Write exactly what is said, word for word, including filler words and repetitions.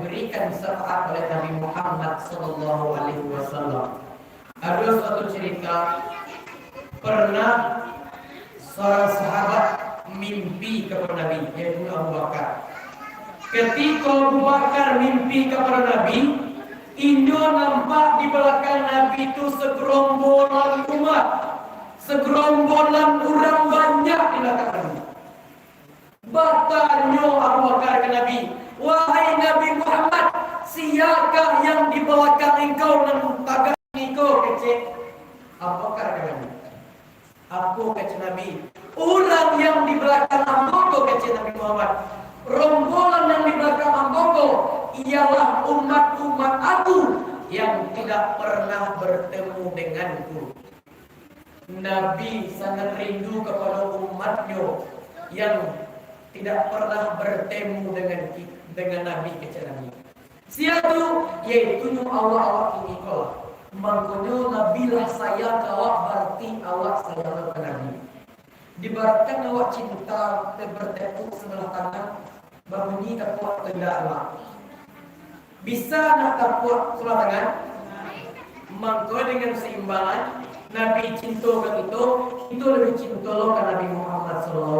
diberikan syafaat oleh Nabi Muhammad sallallahu alaihi wasallam. Ada suatu cerita, pernah seorang sahabat mimpi kepada Nabi, yaitu Abu Bakar. Ketika Abu Bakar mimpi kepada Nabi, inyo nampak di belakang Nabi tu segerombolan umat, segerombolan urang banyak di belakang Nabi. Batanyo Abu Bakar ka Nabi, "Wahai Nabi Muhammad, siakah yang di balakang engkau nan tagak iko?" kecek Abu Bakar ka Nabi. "Apo?" kecek Nabi. "Urang yang di balakang ambo ko," kecek Nabi Muhammad. "Rombongan yang di balakang ambo ko, ialah umat-umat aku yang tidak pernah bertemu denganku." Nabi sangat rindu kepada umatnyo yang tidak pernah bertemu dengan ki-, dengan Nabi, kecek Nabi. Sia tu, yaitunyo awak-awak kini ko lah. Mangkonyo Nabi lah sayang ka awak, barati awak sayang ka Nabi. Dibaratkan awak cinta te-, bertepuk sebelah tangan, babunyi tapuak kehendak Allah. Bisa nak tapuak sebelah tangan? Mangko dengan seimbangan, Nabi cinto ka kito, kito lebih cinto lo ka Nabi Muhammad sallallahu